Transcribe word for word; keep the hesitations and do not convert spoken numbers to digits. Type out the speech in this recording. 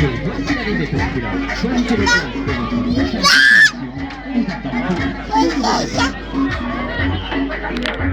E due finaliste per tirare. Scioglie le piante per la prossima edizione.